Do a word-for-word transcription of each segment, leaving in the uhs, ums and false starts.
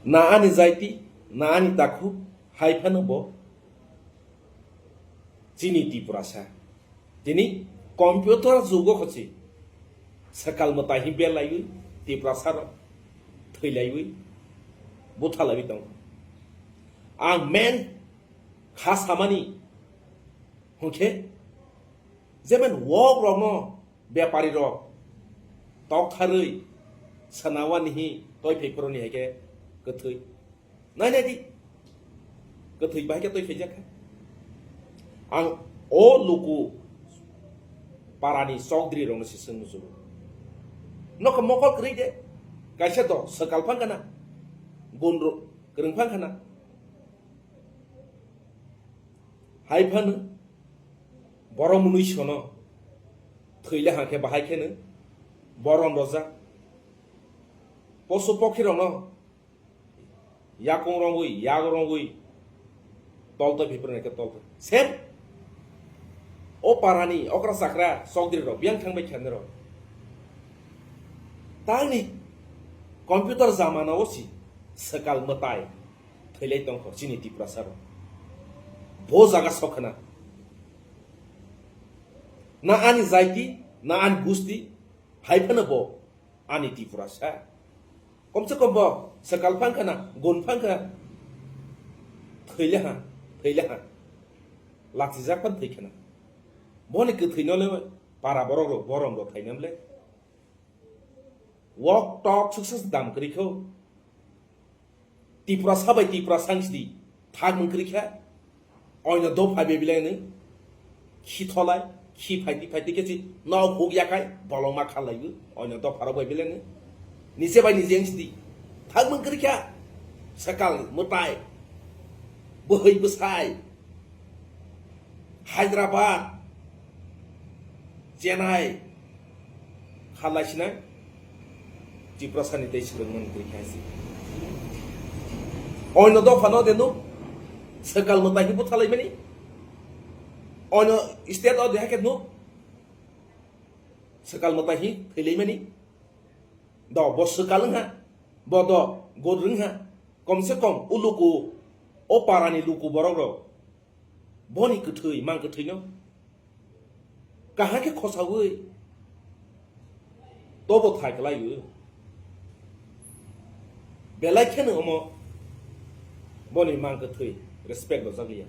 Na ani jaiti, na ani takhuk, hai phano bo chini Tiprasa. Tini computer jugo khochi sakal mwtai hi belaiwi Tiprasa rok thwilaiwi buthalaiwi tongo. Ang main kha samani hwnkhe, jemon wok rokno bepari rok toktharwi sanawa nihi toi phaiphuru ni hai khe kwthwi. Nai nai di. Kwthwi bahai khe toi khaijak kha. Ang o luku parani chokdri rokno se swng muchungo. Nokha mokol kwrwi de. Kaisa do swkal phang kana. Gun ro-, kwrwng phang kana. Hai phano borok mwnwi sono. Thwile hangkhe bahai kheno borom rojak. Posu pokhi rokno yakung rongwi, yag rongwi, toltoi phipra naikhe toltoi. Sem o parani okra chakra chokdri rok biyang thangbai khyani rok. Tangni computer jamana o si swkal mwtai thwilai tongkho chini Tiprasa rok. Bo jaga sokhna. Na ani jaiti, na ani gusti, hai phano bo ani Tiprasa. Komse kom bo swkal phang khana, gun phang khana. Thwile ha, thwile ha. Lachijak phan thwi khana. Boni kwthwino le para borok rok, borom rok thainam le. Wok tok suksa dam kwrwi kho. Tiprasa bai Tiprasa ang sidi thak mung kwrwi kha. Oino dopha bai belai ni khi tholai, khi phaiti phaiti khe si nok huk yakai bolong ma khalai bu. Oino dopha rok bai belai ni nije bai nije ang sidi thak mung kwrwi kha. Sakal mwtai, bwhwi bwsai, Hyderabad, Chennai, khalai sinai Tiprasani tei swrwngmani kwrwi kha si. Oino dophano de nuk swkal mwtai khe buthalai mani. Oino state o de hakhe nuk swkal mwtai hi thwilai mani. Do bo swkal wngha, bo do gun rwngha. Komse kom o luku, o parani luku borok rok boni kwthwi, mang kwthwino kaham khe khosaui tobo thai kwlaiwi. Belai kheno omo boni mang kwthwi respect rwjak liya.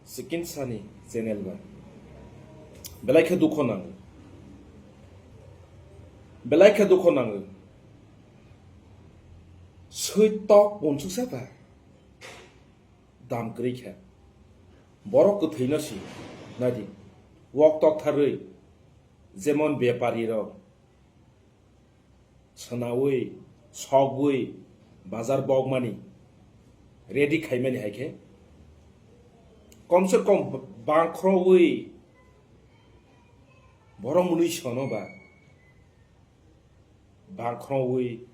Sikin sani channel ba belai khe dukho nango, belai khe dukho nango. Swi tok unsuk sa ba dam kwrwi kha. Borok kwthwino si naidi wok tok tharwi jemon bepari rok swnaui sogwi bazar bokmani ready khaimani hai khe komse kom bangkhroui borok mwnwi sono ba bangkhroui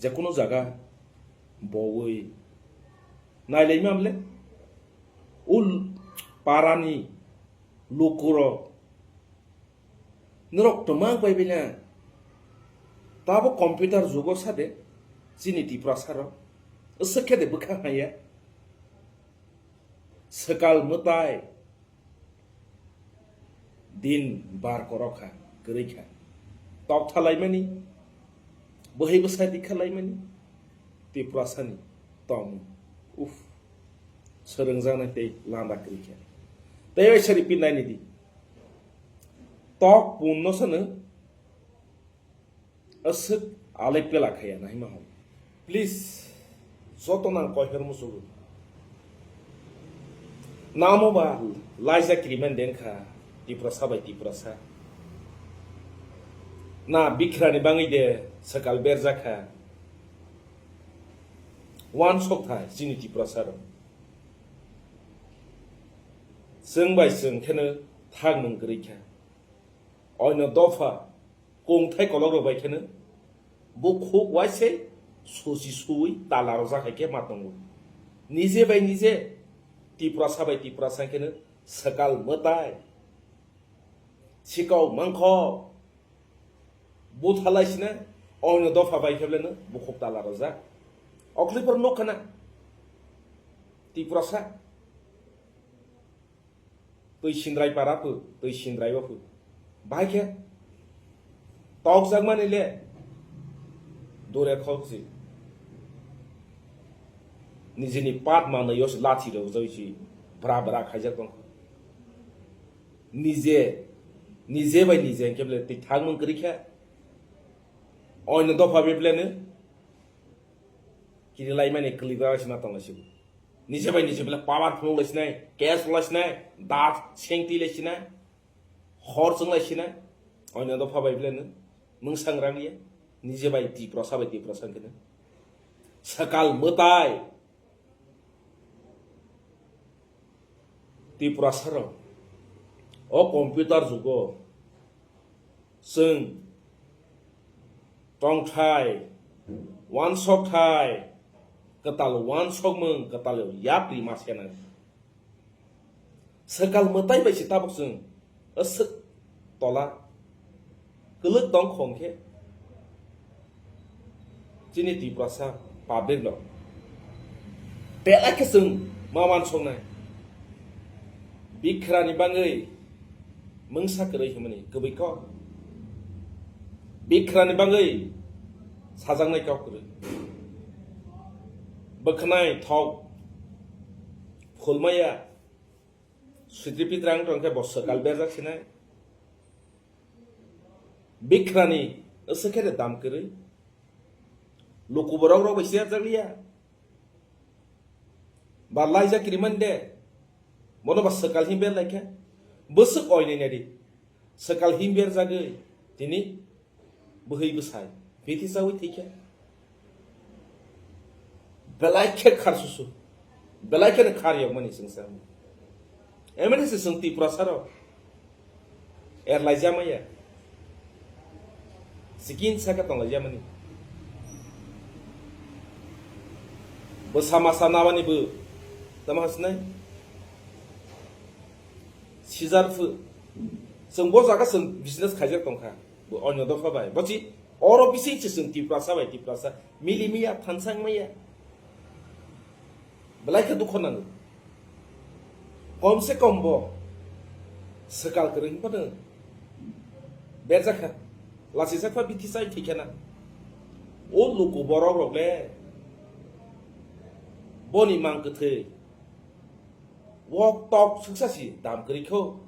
jekunu jaga boui nailaima bwle o parani lukurok norok twmang bai bina tabo computer jugo sade chini Tiprasa rok swkhe de bwkha haya swkal mwtai. Din bar korok kha, kwrwi kha. Tok thalaimani, bwhwi bwsa di khalaimani, Tiprasani tongmung. Uf, swrwngjaknai tei landa kwrwi kha. Tei waisa repeat naini di. Tok punno sano Aswk alai pela khaya nahima hwn. Please, joto nang koiher muchungo. Namo ba laijak kiriman den kha, Tiprasa bai Tiprasa. Na bikrani bangwi de swkal berjak kha. Wansok thai chini Tiprasa rok. Chwng bai chwng kheno thakmung kwrwi kha. Oino dopha kongthai kolok rok bai kheno bukhuk waise susi suwi tala rojak hai khe ma tongo. Nije bai nije Tiprasa bai Tiprasa kheno swkal mwtai sikau mangkho buthalai sina Oino dopha bai khe beleno bukhuk tala rojak. Okhliphuru nukha na Tiprasa. Twi sindrai para phu, twi sindrai o phu. Bahai khe tokjakmani le dure khokchi. Nijini pat manwi o se lathi rok joi si bra bra khaijak tong. Nije, nije bai nije hwnkhe bele twi thangmung kwrwi khe. Oino dopha bai beleno kiri laimani kwlwi bai sima tong laisibo. Nije bai nije bele power phunuk laisinai, cash laisinai, dart sengtwi laisinai, hor chwng laisinai. Oino dopha bai beleno mungsang rang ya. Nije bai Tiprasa bai Tiprasa hwnkhe. Sakal mwtai. Tiprasa rok o computer jugo chwng tongthai, uansokthai, kwtal uansokmung, kwtal yapri ma senai. Sakal mwtai bai se tabuk chwng aswk tola kwlwk tong khong khe chini Tiprasa public no belai khe chwng ma uansoknai. Bikrani bangwi mungsa kwrwi hwnmani kwbwi kok. Bikrani bangwi sajaknai kok kwrwi. Bwkhnai thok phulmaya. Sitri pitrang tong khe bo swkal berjak sinai. Bikrani aswk khe de dam kwrwi. Luku borok rok bai siya jak liya. Ba laijak kiriman de. Bono ba swkal him ber lai khe. Bwswk oi nai nai di. Swkal him ber jagwi tini bwhwi bwsai bithi chawi thikhe belai khe khar susu, belai kheno khar yokmani chwngsa. Emani se chwng Tiprasa rok erlaijamaya, sikin saka tonglaijamani. Bwsa masa nabani bo tamo hasnai sijar phu. Chwng bo jaga chwng business khaijak tongkha. Bo onyo dopha bai. Bochi oro bising se chwng Tiprasa bai Tiprasa mili miya thansang maya. Belai khe dukho nango. Kom se kom bo swkal kwrwng phano berjak kha. Lachijak pha bithi chai thwi khena. O luku borok rok le boni mang kwthwi wok tok swksa si dam kwrwi kho.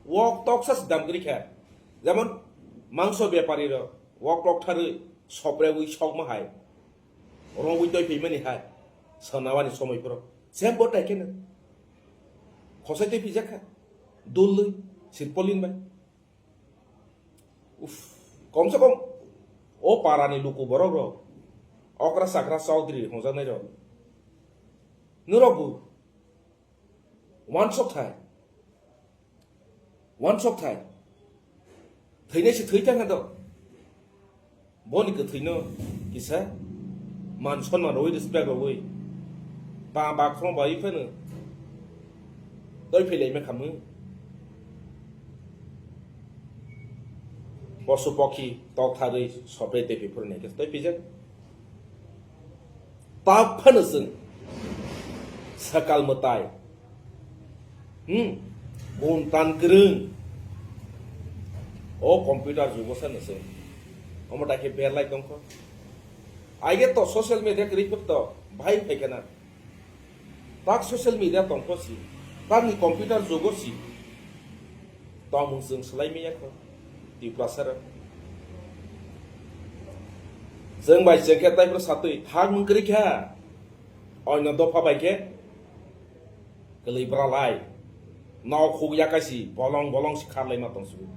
Wok toksa si dam kwrwi kha. Jemon mangso bepari rok wok tok tharwi sopre wi sokma hai. Rongwi toi phaimani hai. Sanawani somoi phoro. Sem bo tai khe no. Khosai toi phijak kha. Dulwi sirpolin bai. Uf. Kom se kom o parani luku borok rok. Okra sakra chaudri hongjaknai rok. Norok bo. Wansok thai. Wansok thai. Thwinai se thwi thang do. Boni kwthwino kisa man sonman rwi respect rwi. Ba ba khong bai phano. Doi philai me khamu. Posu pokhi tok tharwi sopre te phipur ne kis doi phijak. Ta phano chwng sakal mwtai. Hmm. Gun tan kwrwng. O computer jugo sa no chwng. Omo dai khe berlai tongkho. Aige to social media kwrwi phuk to bahai phai khena. Tak social media tongkho si. Takni computer jugo si. Tongmung chwng swlai manya kho. Tiprasa rok. Chwng bai chwng khe taiphru satwi thak mung kwrwi kha. Oino dopha bai khe kwlwi bwralai. Nok huk yakaisi bolong bolong si kharlai ma tongsugo.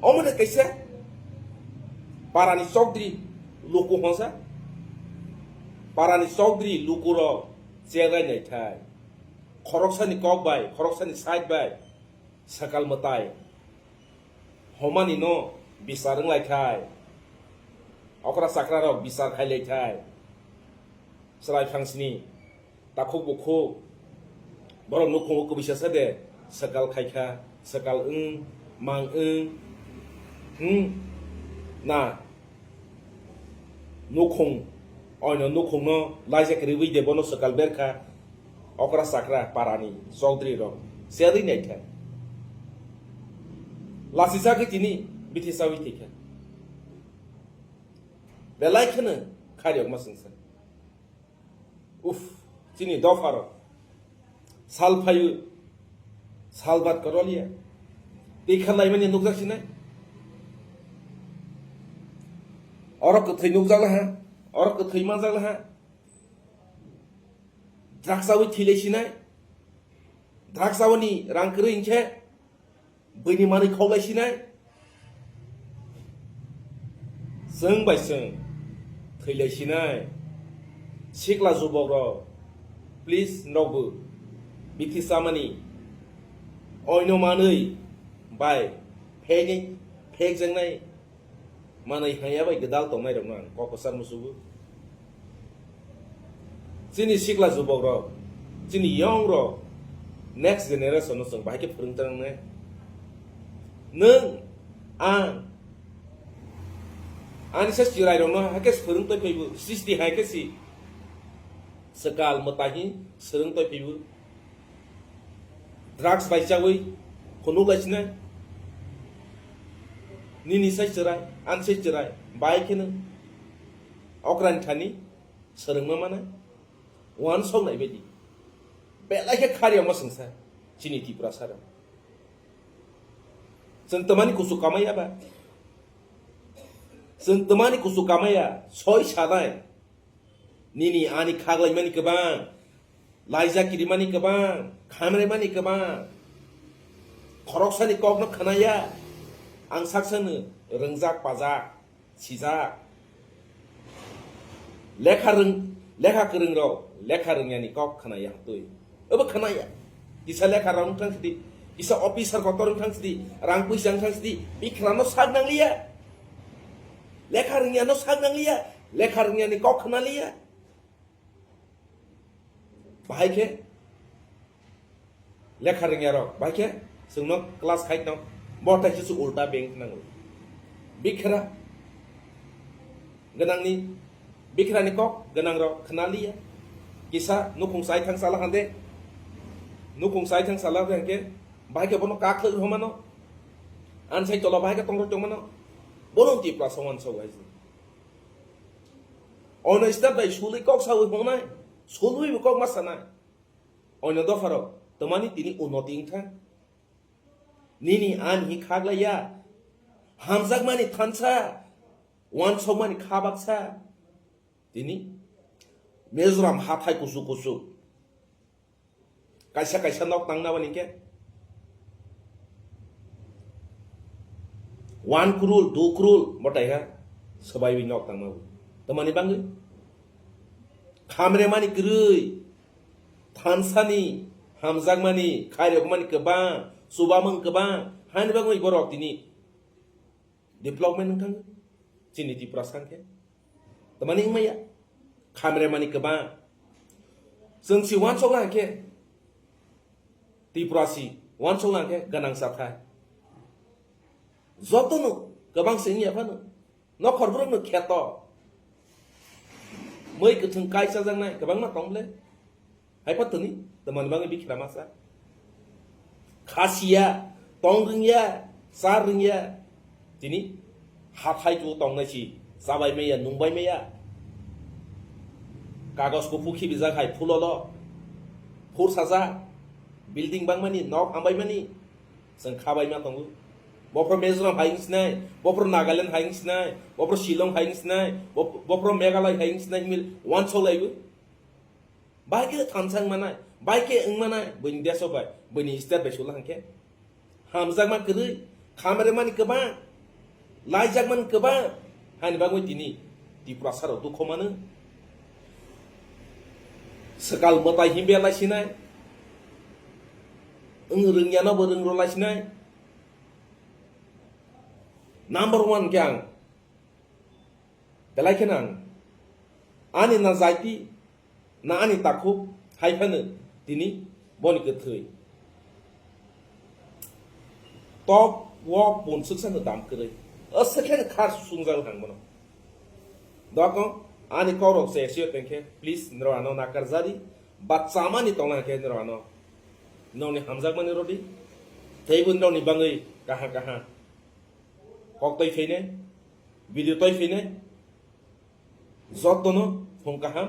Omo de kaisa parani chokdri luku honsa. Parani chokdri luku rok cherai nai thai. Khoroksani kok bai, khoroksani side bai. Sakal mwtai. Homani no bisar wng lai thai. Okra chakra rok bisar khai lai thai. Chwrai phangsni takhuk bukhuk. Borok nukhungo kwbisa sa de. Sakal khai kha, sakal wng, mang wng. Hmm. Na nukhung, oino nukhungno laijak riwi de bono swkal berkha okra chakra parani chokdri rok serwi naikha. Lasi chagwi tini bithi chawi thikha. Belai kheno khairokma singsa. Uf, chini dopharok. Sal phaio, sal bat korolia. Tei kha laimani nukjak sinai. Oro kwthwi nukjak laha, oro kwthwi manjak laha. Drugs chawi thwilai sinai. Drugs chawani rang kwrwi hinkhe. Buini manwi khoklai sinai. Chwng bai chwng thwilai sinai. Sikla jubok rok, please nokbo bithi chamani oino manwi bai phekni phekjaknai manwi hanya bai gwdal tongnai rokno ang kok kwchar musugo. Chini sikla jubok rok, chini young rok, next generation no chwng bahai khe phwrwng tangnai. Nwng, ang, ani se chirai rokno hai khe phwrwng twi phaibo, sixty hai khe si swkal mwtai hi swrwng twi phaibo. Drugs bai chawi phunuk lai sinai. Nini sai chirai, ani sai chirai, bahai kheno okrani thani. Swrwngma manai, uansok nai baidi. Belai khe khariyama swngsa chini Tiprasa rok. Chwng twmani kuchuk kamaya ba? Chwng twmani kuchuk kamaya, soi sanai. Nini ani khaklaimani kwbang, laijak kirimani kwbang, khamremani kwbang. Khoroksani kokno khwnaya, ang saksano rwngjak pajak. Sijak. Lekha rwng, lekha kwrwng rok, lekha rwngyani kok khwnaya twi. Obo khwnaya. Kisa lekha rok wngthang sidi, kisa officer kotor wngthang sidi, rang puisa wngthang sidi, bikhrano sak nangliya. Lekha rwngyano sak nangliya, lekha rwngyani kok khwnaliya. Bahai khe lekha rwngya rok, bahai khe chwngno class khai no, bo tai se ulta beng nango. Bikhra gwnangni, bikhrani kok gwnang rok khwnaliya. Kisa nukhung sai thang sala hande, nukhung sai thang sala hande khe, bahai khe bono kak thwk rw mano, ansai tola bahai khe tong rw tong mano, bono Tiprasa uansok hai se. Ono step bai sulwi kok sawi hongnai, sulwi bo kok ma sanai. Ono dopharo twmani tini unnoti wngthang. Nini ani hi khaglaiya. Hamjakmani thansa, uansokmani kha baksa. Tini Mizoram hathai kuchuk kuchuk. Kaisa kaisa nok tangna bani khe one crore, two crore motai ha swbaiwi nok tangma bo. Tamani bangwi khamremani kwrwi, thansani hamjakmani, khairokmani kwbang, chubamung kwbang, hani bagwi borok tini development wng thangwi chini Tiprasa hwnkhe. Tamani wngmaya? Khamremani kwbang. Chwng si uansukna hwnkhe, Tiprasi uansukna hwnkhe gwnang chathai. Jotono kwbang se wngya phano. Nokhor borokno kheto. Mui kwthwng kai chajaknai kwbangma tong le. Hai pha tini, tamani bagwi bikira masa. Khasiya, tong rwngya, char rwngya. Tini hathai tu tongnai si, chabai maya, nungbai maya. Kagos kuphur khibijak hai phulolo. Phur sajak, building bangmani, nok hambai mani. Chwng khabai ma tongo. Bophro Mizoram hai wng sinai, bophro Nagaland hai wng sinai, bophro Shillong hai wng sinai, bop-, bophro Meghalaya hai wng sinai, himil uansuk laibo. Bai khe thansa wng manai, bai khe wng manai, buini deso bai, buini state bai sula hwnkhe. Hamjakma kwrwi, khamremani kwbang, laijakmani kwbang, hani bagwi tini Tiprasa rok dukho mano. Swkal mwtai himbe lai sinai, wng rwngya no bo rwng rw lai sinai. Number one khe ang, belai kheno ang ani na jaiti, na ani takhuk hai phano tini boni kwthwi. Tok wok pun swksa no dam kwrwi. Aswk khe khar sungjak ang bono. Dokong ani kok rok se sio tengkhe, please nrok ano nakar jadi. Ba chamani tongna khe nrok ano nokni hamjakmani rodi. Teibo nrokni bangwi kaham kaham kok tei phainai, video tei phainai. Jotono phung kaham,